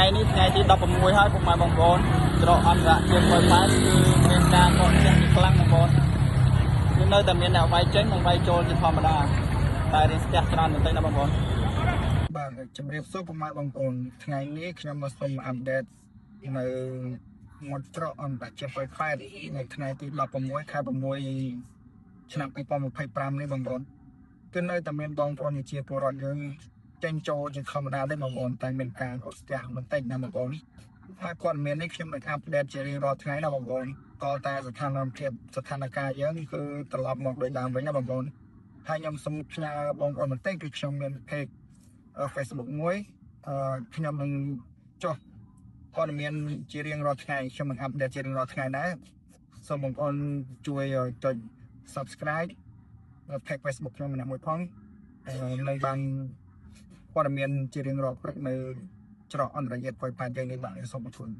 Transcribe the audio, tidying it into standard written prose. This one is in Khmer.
ថ្ងៃនេះថ្ងៃទី16ហើយពុកម៉ែបងប្អូនច្រកអន្តរជាតិប៉ោយប៉ែតគឺមានការកកស្ទះជាខ្លាំងបងប្អូនគឺនៅតែមានអ្នកវាយចេញនិងវាយចូលជាធម្មតាតែរៀងស្ទះច្រើនបន្តិចណាបងប្អូន បាទជំរាបសួរពុកម៉ែបងប្អូនថ្ងៃនេះខ្ញុំមកសូម update នៅមាត់ច្រកអន្តរជាតិប៉ោយប៉ែតនៅថ្ងៃទី16ខែ6ឆ្នាំ2025នេះបងប្អូនគឺនៅតែមានបងប្អូនជាពលរដ្ឋយើងចេញចូលជាធម្មតាទេបងប្អូនតែមានការកកស្ទះបន្តិចណាបងប្អូនហើយព័ត៌មាននេះខ្ញុំនឹង update ជារៀងរាល់ថ្ងៃណាបងប្អូនតតែស្ថានភាពស្ថានភាពយើងគឺត្រឡប់មកដូចដើមវិញណាបងប្អូនហើយខ្ញុំសូមផ្ញើបងប្អូនបន្តិចគឺខ្ញុំមាន page Facebook មួយអឺខ្ញុំនឹងចុះព័ត៌មានជារៀងរាល់ថ្ងៃខ្ញុំនឹង update ជារៀងរាល់ថ្ងៃដែរសូមបងប្អូនជួយចុច Subscribe page Facebook ខ្ញុំម្នាក់មួយផងនឹងបានព័ត៌មានជារៀងរាល់ព្រឹកនៅច្រកអន្តរជាតិប៉ោយប៉ែតយើងនេះបាទសូមអរគុណ។